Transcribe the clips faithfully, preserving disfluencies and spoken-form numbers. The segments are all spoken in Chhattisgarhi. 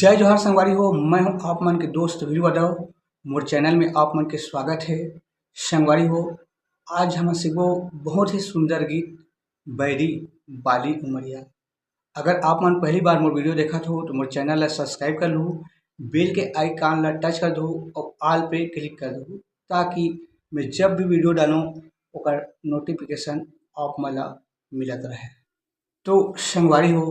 जय जोहार संगवारी हो, मैं हूं आप मन के दोस्त वीरू यादव। मोर चैनल में आप मन के स्वागत हे। संगवारी हो, आज हम सीखबो बहुत ही सुंदर गीत, बैरी बाली उमरिया। अगर आप मन पहली बार मोर वीडियो देखत हो तो मोर चैनल ला सब्सक्राइब कर लू, बेल के आइकन ला टच कर दू और ऑल पे क्लिक कर दू, ताकि मैं जब भी वीडियो डालूं ओकर नोटिफिकेशन आप मन ला मिलत रहे। तो संगवारी हो,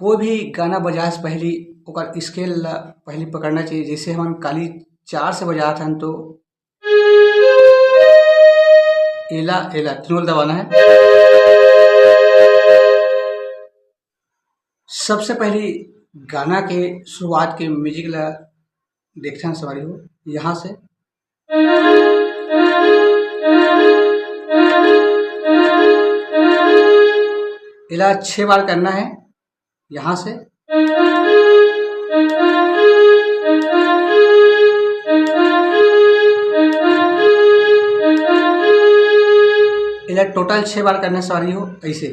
कोई भी गाना बजाए से पहली ओकर स्केल ला पहली पकड़ना चाहिए। जैसे हमन काली चार से बजात हन तो एला एला तीनों दबाना है। सबसे पहली गाना के शुरुआत के म्यूजिक ला देखथन संगवारी हो, यहाँ से एला छह बार करना है। यहाँ से एला टोटल छह बार करना संगवारी हो। ऐसे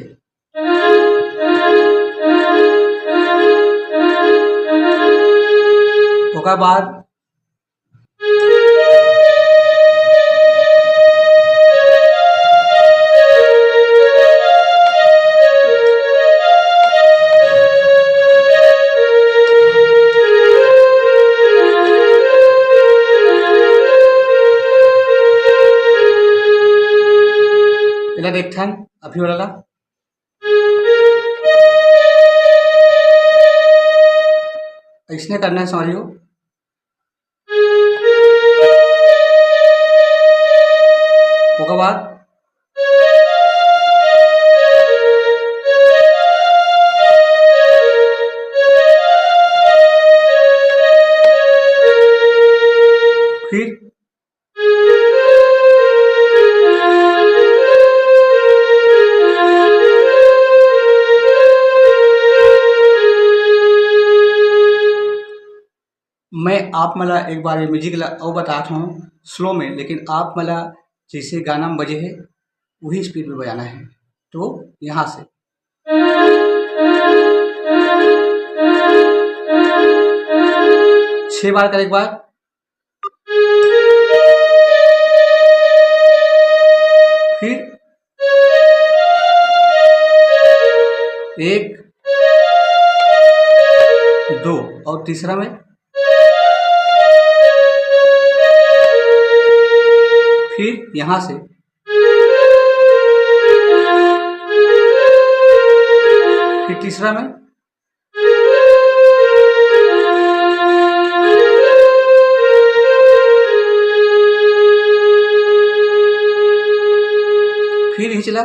ओकर बाद एला देखथन अभी वाला ला। ऐसने करना है संगवारी हो। ओकर बाद फिर मैं आप मन ला एक बार ये म्यूजिक ला अउ बतात हूँ स्लो में, लेकिन आप मन ला जैसे गाना में बजे है वही स्पीड में बजाना है। तो यहाँ से छह बार करे के बाद फिर एक, दो और तीसरा में फिर यहाँ से फिर तीसरा में फिर हिचला।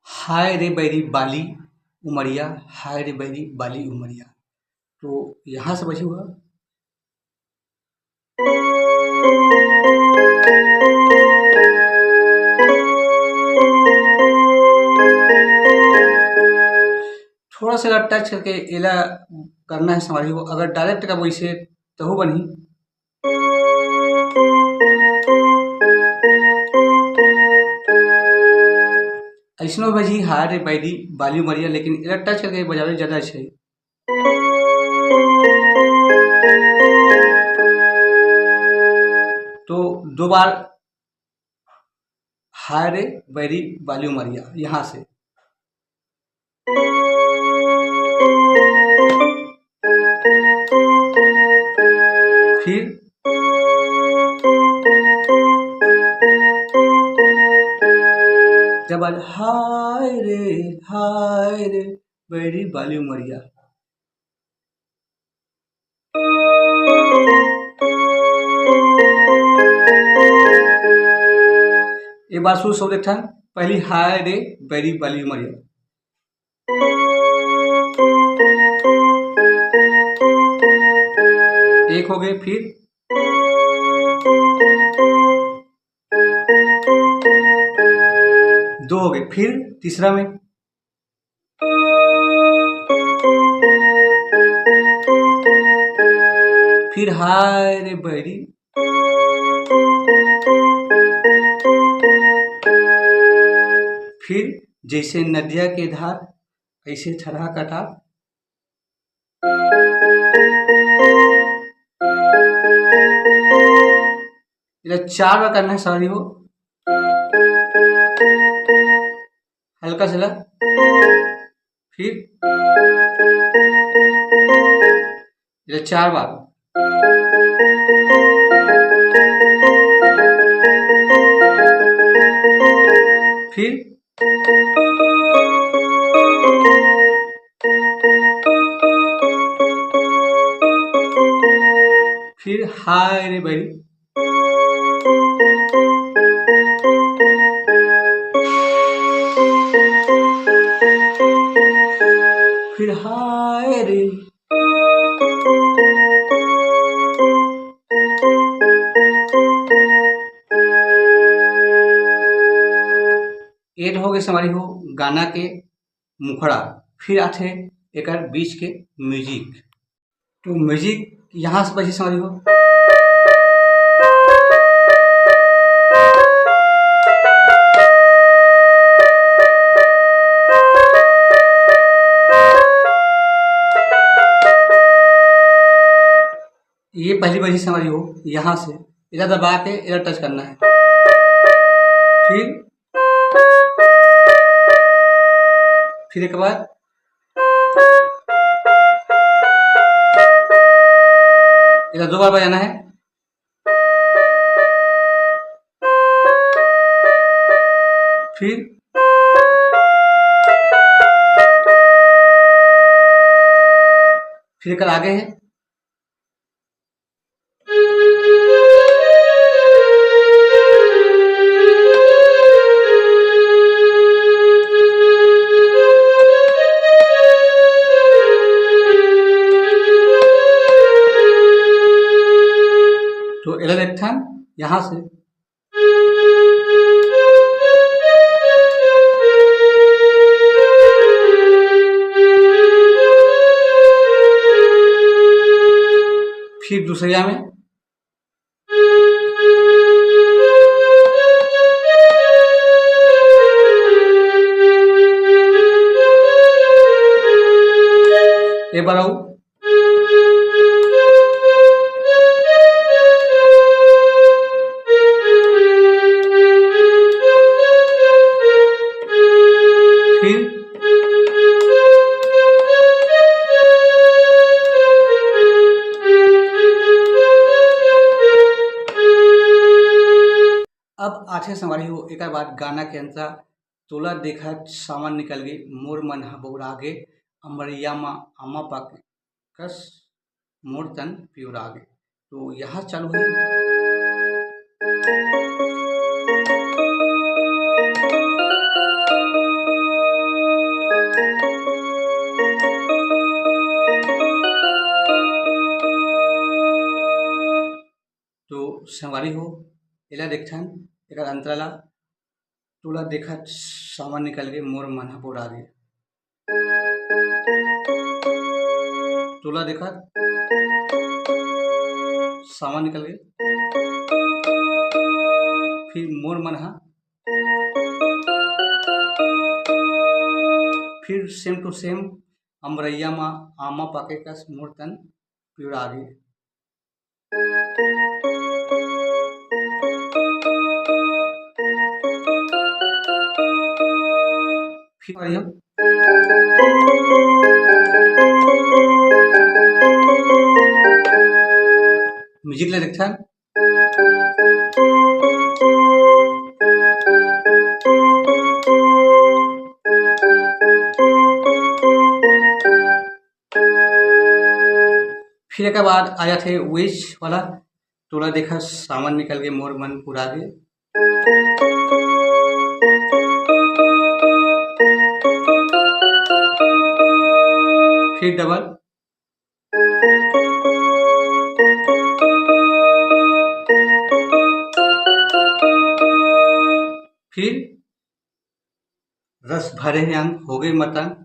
हाय रे बैरी बाली उमरिया, हाय रे बैरी बाली उमरिया। तो यहाँ से बजे हुआ। थोड़ा सा टच करके एला करना है संगवारी हो। अगर डायरेक्ट का वैसे तहु बनही। ऐसनो बजी हार रे बैरी बाली उमरिया, लेकिन एला टच करके बजावे ज्यादा अच्छा है। तो दो बार हाय रे बैरी बाली उमरिया यहाँ से। फिर जब आज हाय रे, हाय रे बैरी बाली उमरिया। एक बार शुरू से देखथन, पहली हाय रे बैरी बाली उमरिया। एक हो गए, फिर दो हो गए, फिर तीसरा में फिर हाय रे बैरी जैसे नदिया के धार, ऐसे थरहा कटार। इला चार बार करना है संगवारी हो। हल्का सा ला, फिर इला चार बार, फिर फिर हाय रे बैरी। फिर हाय रे। एड हो गए संगवारी हो गाना के मुखड़ा। फिर आथे एकर बीच के म्यूजिक। तो म्यूजिक यहाँ से बजी संगवारी हो। ये पहली बजी संगवारी हो, यहाँ से इधर दबा के इधर टच करना है। फिर, फिर एक बार इधर दो बार बजाना है। फिर, फिर कल आगे है। तो एला देखथन यहाँ से। फिर दूसरिया में। एक बार और। फिर अब आथे संगवारी हो, एकर बाद गाना के अंतरा, तोला देखत सावन निकल गे, मोर मन ह बौरा गे, अमरैया म आमा पाके कस मोर तन पिवरा गे। तो यहाँ चालू है। तो संगवारी हो, एला देखथन, एकर अंतरा ला। तोला देखत सावन निकल गे, मोर मन ह बोरा गे। तोला देखत सावन निकल गे, फिर मोर मन ह, फिर same to same, अमरैया म आमा पाके कस मोर तन पिवरा गे। फिर आ रही हम। म्यूजिक ले देखथन। फिर एकर बाद आ जाथे वेज वाला, तोला देखा सावन निकल के मोर मन पुरा गे। फिर डबल। फिर रस भरे हे अंग हो गए मतंग।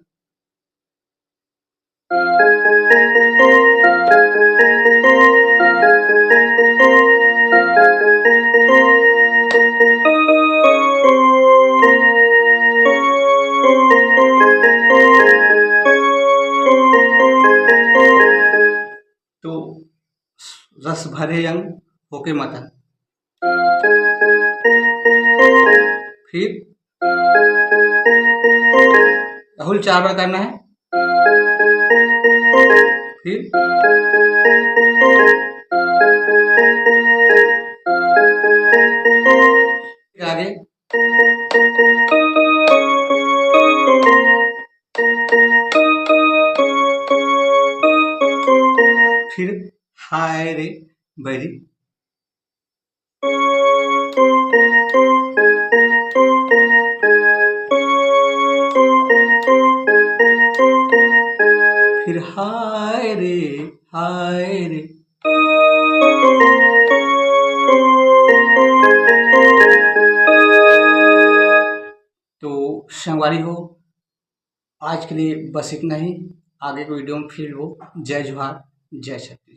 हरे अंग होके मतन। फिर राहुल चार बार करना है। फिर आगे। फिर हाय रे बैरी। फिर हाय रे, हाय रे। तो संगवारी हो, आज के लिए बस इतना ही। आगे के वीडियो में फिर हो। जय जोहार, जय छत्तीसगढ़।